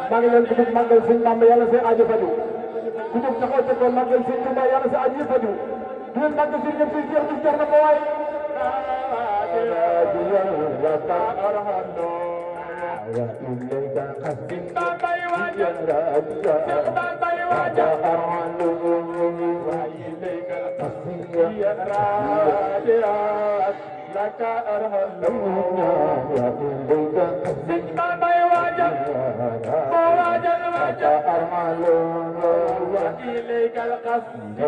maa ngi leen di dugg màggal sëñ Bamba yàlla sa aajo faju ku jóg taxaw ca kaw màggal sëñ Tuuba yàlla sa aajo faju du leen màggal sëñ ñëpp jeex du jar na ko waay لك أرهب سجن بيواجه مواجه واجه أرمال وإليك القصد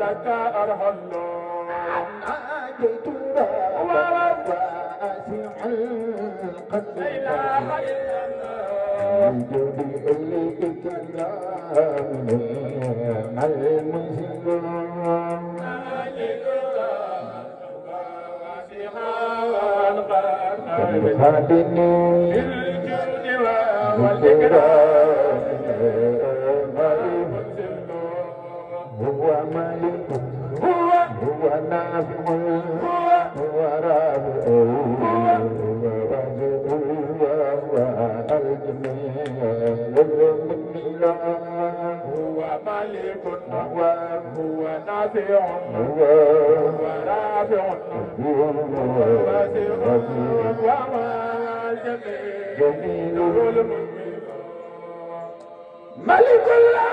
لك أرهب ناجيت واسع القدر لا إله إلا الله جودي إليك الكلام المنزل هادني بالجود والإكرام هو مالك هو نافع هو رافع هو رازق هو الجميل هو مالك هو نافع هو رافع هو جميل ملك الله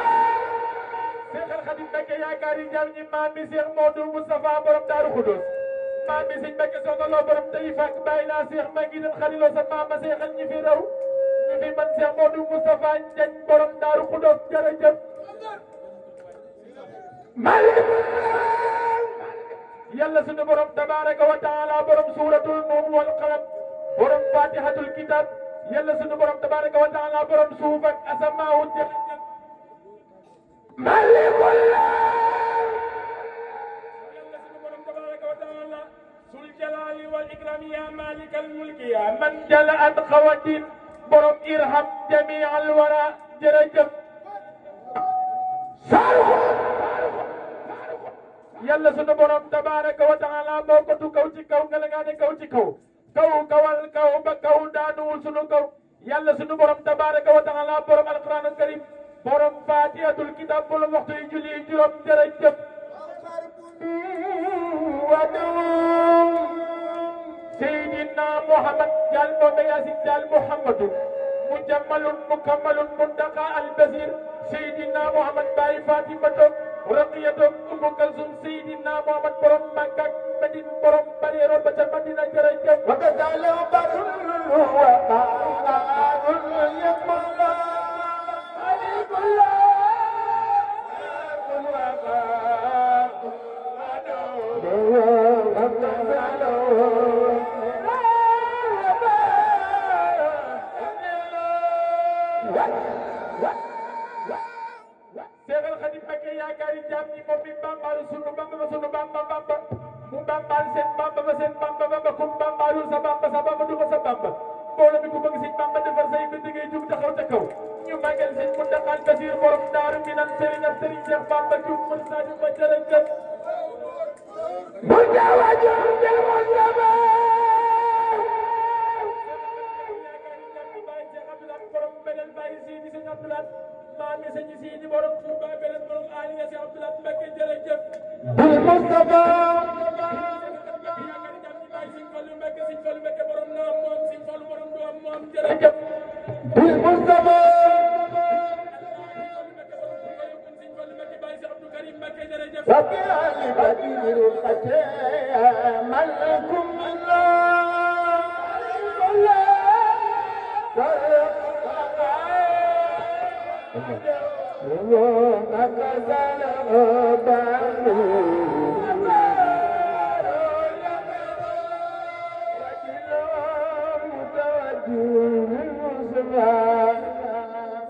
Seex al Xadim Mbakke yaakaari jaam ñi maam mi Seex Moodu Mustafa borom Daaru Xudus maam mi Sëñ Mbakke Soxna Lo borom Taïf ak bàyyi naa Seex maa ngi dem xariloo sa maam ma seexal ñi fi raw ñi fi man Seex Moodu Mustafa Njañ borom Daaru Xudus jërëjëf malik yàlla sunu borom tabaraka wa taala borom suuratul nuun wal qalam borom fatihatul kitab yàlla sunu borom tabaraka wa taala borom suuf ak asamaawu jërëjëf malikullah yàlla sunu borom tabaraka wa taala sul jalali wal ikram ya malikal mulki ya man jala an xawatin borom irham jami al wara jërëjëf yàlla sunu borom tabaraka wa taala moo ko tu kaw ci kaw nga la nga ne kaw ci kaw kaw kawal kaw ba kaw daanuwul sunu kaw yàlla sunu borom tabaraka wa taala borom alquran alkarim borom fatihatul kitab borom waxtu yu julli juróom jërëjëf wadu seydina muhammad jal moome yasin jal muhammadu mujammalun mukammalun muntaqa albasir seydina muhammad bayi fatimatu raqiyatum Umu Kalsum seydina muhammad borom Makka Madin borom Bareero ba ca Madina jërëjëf wa kadala barul wa qaarul yaqula alikullah Seex al Xadim Mbakke yaakaari jaam ñi moom mi bambaalu sunu bamba ba sunu bamba bamba mu bambaal seen bamba ba seen bamba bamba kum bambaalul sa bamba du ma sa bamba mbooloo mi ku bëgg sëñ bamba defar say bind ngay jug taxaw ca kaw ñu màggal sëñ Muntaxal Basiir borom daaru mi nan sëriñ ak sëriñ Seex Bamba jug mën naa di ma jërëjëf bu jaawaju jël mo sama borom beneen bàyyi si di sëñ Abdoulaye maa mi sëñ si di borom Touba beneen borom Aliya si Abdoulaye Mbakke jërëjëf bil Mustafa sëñ Fallu Mbakke borom na moom sëñ Fallu borom du am moom jërëjëf bil Mustafa sëñ Fallu Mbakke bàyyi si Abdou Karim Mbakke jërëjëf fakirani badiru xate malakum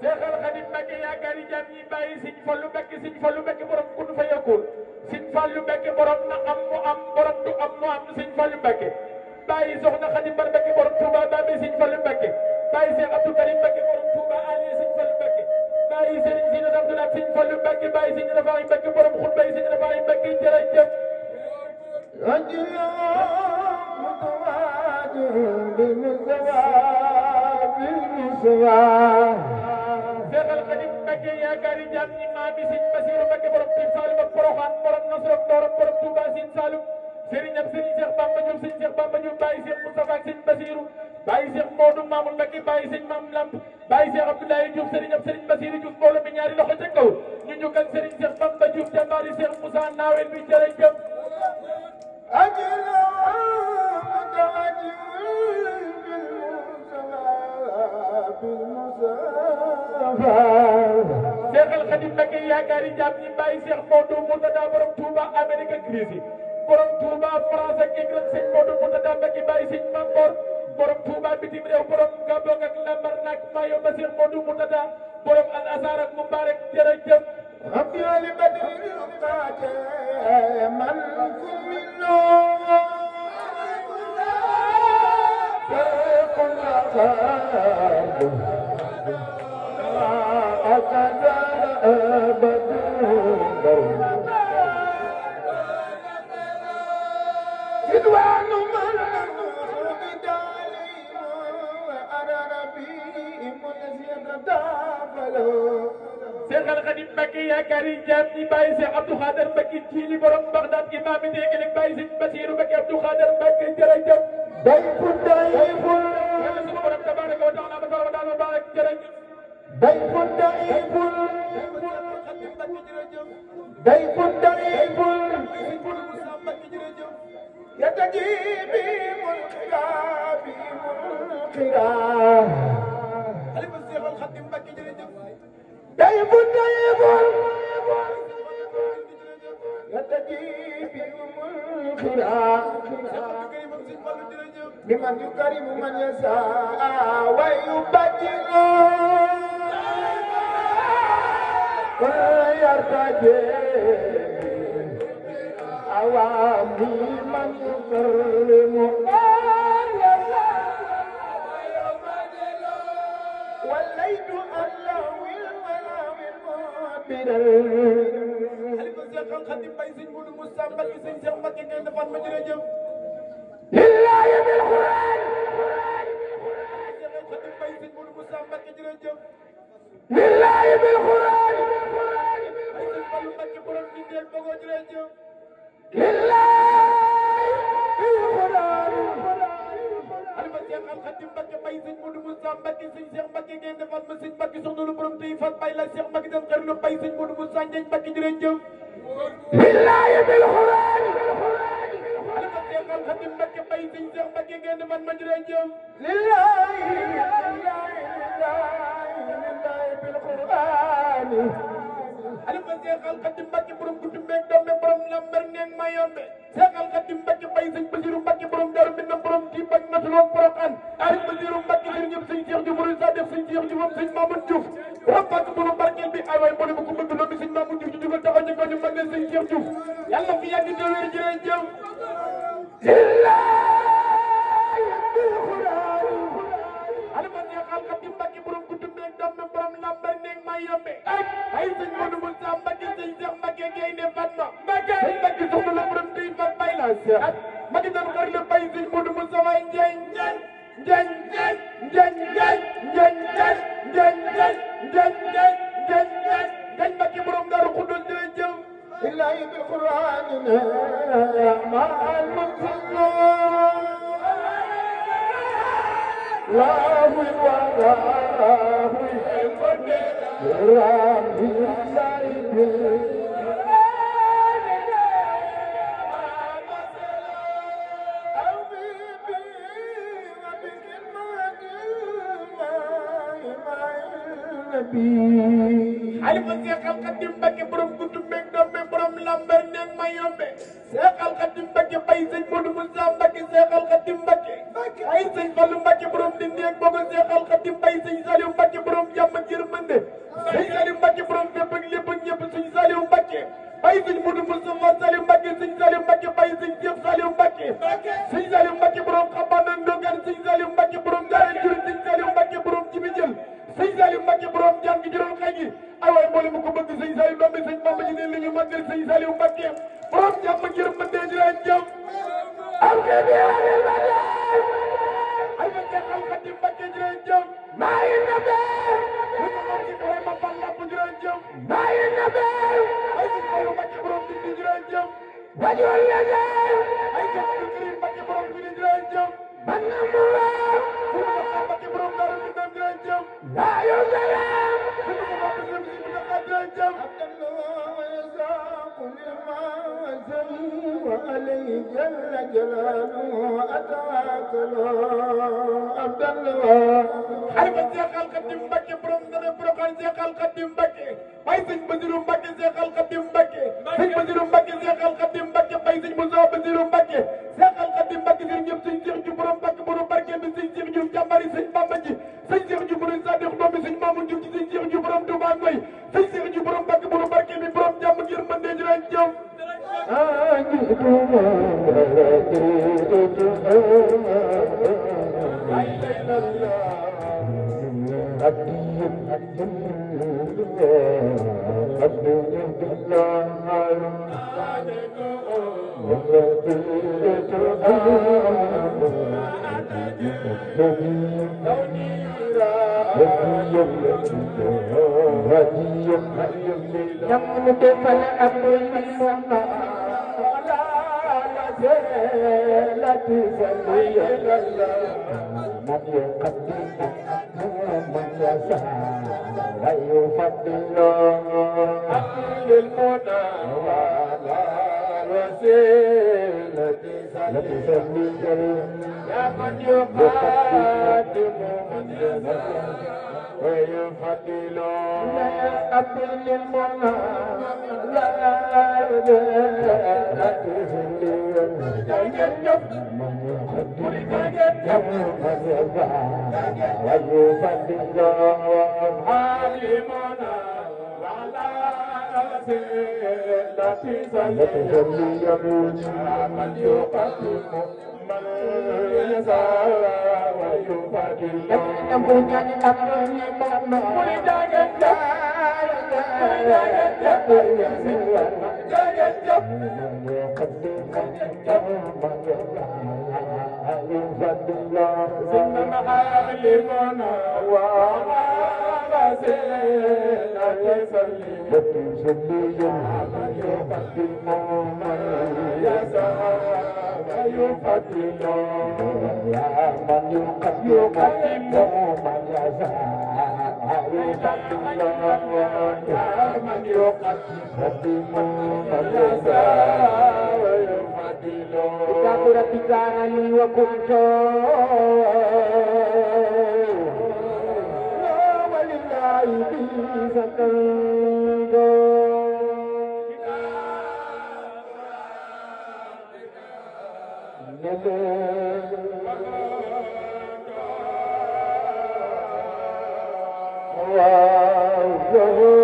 Seex al Xadim Mbakke yaakaari jaam ñi bàyyi sëñ Fallu Mbakke borom ku du fa yakul sëñ Fallu Mbakke borom na am mu am borom du am mu am sëñ Fallu Mbakke bàyyi soxna Xadim Mbakke borom Touba ba sëñ Fallu Mbakke bàyyi Seex Abdou Karim Mbakke borom Touba Fallu Mbacke bàyyi sëñ Rafaay Mbacke borom xutba yi sëñ Rafaay Mbacke jërëjëf Seexal Xadim Mbacke yaakaari jaam ñi maa bi sëñ Basiru Mbacke borom Sëñ Saalum ak Poroxaan borom Nasru ak borom Touba Sëñ Saalum Sëriñ ak Sëriñ Cheikh Bamba Diouf sëñ Cheikh Bamba Diouf bàyyi Cheikh Moustapha ak sëñ Basiru bàyyi Cheikh Modou Mamoul Mbacke bàyyi sëñ Mam Lamp bàyyi Cheikh Abdoulaye Diouf Sëriñ ak Sëriñ Basiru Diouf mbooloo mi ñaari loxo ca kaw ñu ñukkal Sëriñ Cheikh Bamba Diouf jàmbaari Cheikh Moussa Nawel bi jërëjëf Seexal Xadim Mbacke yaakaari jaam ñi bàyyi Cheikh Modou Moutada borom Touba Amérique ak Grécie borom Touba France ak England sëñ Modou Moutada Mbacke bàyyi sëñ Mangor borom Touba bitim réew borom Gabon ak Lambaréné Mayo ba Cheikh Modou Moutada borom Al Azhar ak Moubarak jërëjëf rabbi ali badri qate man kumino Seexal Xadim Mbacke yaakaari jaam ñi bàyyi Cheikh Abdou Khader Mbacke jiili borom Bagdad imaam yi dégg nañ bàyyi sëñ Basiru Mbacke Abdou Khader Mbacke jërëjëf dayful yàlla sunu borom tabaraka wa taala ba sala daal barak jërëjëf dayful yatajibi mulqira Xalifa Seexal Xadim Mbacke jërëjëf dayful yatajibi mulqira liman yukarimu man yasa wa yubajjilu wa yartaji awami man yukarimu wallaytu allahu Xalifa Seexal Xadim Mbay sëñ Modou Moussa Mbacke sëñ Cheikh Mbacke ngeen defal ma jërëjëf lillahi bil Qur'an Seexal Xadim Mbay sëñ Modou Moussa Mbacke jërëjëf lillahi bil Qur'an ay sëñ Fallu Mbacke borom di del bogo jërëjëf lillahi bil Qur'an Xalifa Seexal Xadim Mbacke Mbay sëñ Modou Moussa Mbacke sëñ Cheikh Mbacke ngeen defal ma sëñ Mbacke soxna lu borom tey fat bay la Cheikh Mbacke dem xer lu bay sëñ Modou Moussa Ndiaye Mbacke jërëjëf lillahi bil Qur'an Xalifa Seexal Xadim Mbacke bay sëñ Cheikh Mbacke ngeen defal ma jërëjëf lillahi bil Qur'an Xalifa Seexal Xadim Mbacke borom guddu meeg doom borom lambar neeg ma yombe Seexal Xadim Mbacke bay sëñ Basiru Mbacke borom daru bi na borom ci bañ natuloo Porokhane Arif Basiru Mbacke jër ñëpp sëñ Cheikh Diouf borom sa def sëñ Cheikh Diouf sëñ Mamadou Diouf rapat borom barkeel bi ay way mo ko bëgg lo bi sëñ Mamadou Diouf ci dugal taxaw ñu ko ñu magal sëñ Cheikh Diouf yàlla fi yàgg te wér jërëjëf lillahi bil Qur'an Xalifa Seexal Xadim Mbacke borom guddu meeg doom borom lambar neeg ma yombe ay sëñ Modou Moussa Mbacke sëñ Cheikh Mbacke Gaynde Fatma Mbacke sëñ Mbacke soxna la borom tey fat bay la Cheikh Mbacke dan xar le bay sëñ Modou Moussa way Njaay Mbacke borom Daaru Xudoos jërëjëf lillahi bil Qur'an ma'al munzilun lahu wa lahu Xalifa Seexal Xadim Mbacke borom guddu meeg doom meeg borom lambar neeg ma yombe Seexal Xadim Mbacke bay sëñ Modou Moussa Mbacke Seexal Xadim Mbacke ay sëñ Fallu Mbacke borom di neeg bogo Seexal Xadim bay sëñ Saliou Mbacke borom jàmm ak yërmande sëñ Saliou Mbacke borom fépp ak lépp ak ñëpp sëñ Saliou Mbacke bay sëñ Modou Moussa Saliou Mbacke sëñ Saliou Mbacke bay sëñ Cheikh Saliou Mbacke sëñ Saliou Mbacke borom xabana ndogan sëñ Saliou Mbacke borom daara jur sëñ Saliou Mbacke borom jibi jël sëñ Saliou Mbacke borom jàng juróom xëy gi ay waay mboolem ko bëgg sëñ Saliou doomi sëñ Bamba ji ne li ñu màggal sëñ Saliou Mbacké borom jàmm ak yërëm mën dee jëlaat jàmm am ke bi ay ma Seexal Xadim Mbacké jëlaat jàmm maa ngi nabe lu ko moom ci xare ma fan lapp jëlaat jàmm maa ngi nabe ay sëñ Saliou Mbacké borom di jëlaat jàmm wajol la ay sëñ Karim Mbacké borom di jëlaat jàmm man na mu la fu ma Mbacké borom dara ñu dem jëlaat jàmm yaa yo salam fu ma Mbacké borom di jëlaat jàmm وعليه جل جلاله أتاك عبد الله xalifa Seexal Xadim Mbacké borom dana proxaan Seexal Xadim Mbacké bay sëñ Basiru Mbacké Seexal Xadim Mbacké sëñ Basiru Mbacké Seexal Xadim Mbacké bay sëñ Musaa Basiru Mbacké Seexal Xadim Mbacké sëñ ñëpp sëñ Seex Ju borom Mbacké borom barke bi sëñ Seex Ju jàmbari sëñ Bamba ji sëñ Seex Ju borom Sadiq doomi sëñ Maamun Ju ci sëñ Seex Ju borom Tuubaa Ngoy sëñ Seex Ju borom Mbacké borom barke bi borom jàmm ak yërmande ji rek jëw Wow.